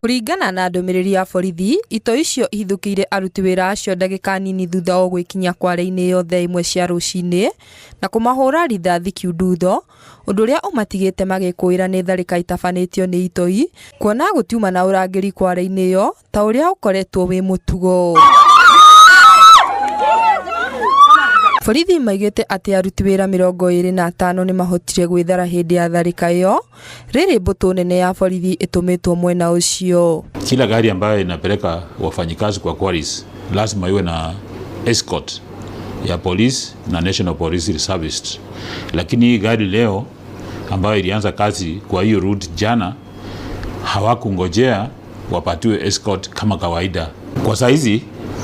Kũringana na ndũmĩrĩri ya borithi, itoi icio ihithũkĩire aruti wĩra acio ndagĩka nini thutha wa gwĩkinyia kware-inĩ ĩyo thaa imwe cia rũcinĩ na kũmahũra rithathi kiundutho, ũndũ ũrĩa ũmatigĩte magĩkũĩra nĩ tharĩka itabanĩtio nĩ itoi, kuona gũtiuma na ũrangĩri kware-inĩ ĩyo ta ũrĩa ũkoretwo wĩ mũtugo. Borithi maigĩte atĩ aruti wĩra 25 nĩ mahotire gwĩthara hĩndĩ ya tharĩka ĩyo, rĩrĩ mbũtũ nene ya borithi ĩtũmĩtwo mwena ũcio. Kila gari ambayo inapeleka wafanyikazi kwa quarries lazima iwe na escort ya police na National Police Service, lakini hii gari leo ambayo ilianza kazi kwa hiyo route jana hawakungojea wapatiwe escort kama kawaida. Kwa saa hizi,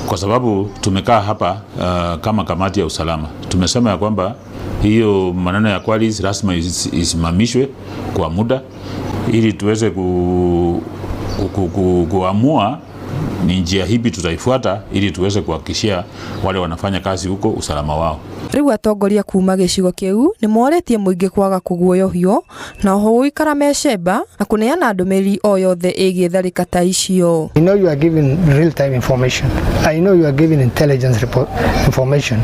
kwa sababu tumekaa hapa kama kamati ya usalama, tumesema ya kwamba hiyo maneno ya quarries lazima isimamishwe kwa muda ili tuweze kuamua ni njia hipi tutaifuata ili tuweze kuhakikishia wale wanafanya kazi huko usalama wao. Rĩu atongoria kuma gĩcigo kĩu nĩ morĩtie mũingĩ kwaga kũguoyohio na oho gũikara mecemba na kũneana ndũmĩrĩri o yothe ĩgiĩ tharĩka ta icio. I know you are giving real-time information. I know you are giving intelligence report information.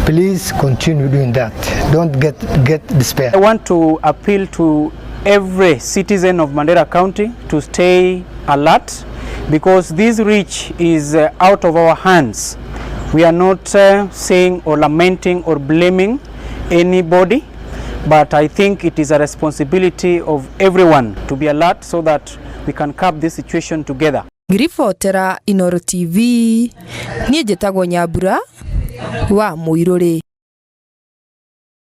Please continue doing that. Don't get despair. I want to appeal to every citizen of Mandera County to stay alert because this reach is out of our hands. We are not saying or lamenting or blaming anybody, but I think it is a responsibility of everyone to be alert so that we can curb this situation together. Ngiribotera Inooro TV, niĩ njĩtagwo Nyambura wa Mũirũrĩ.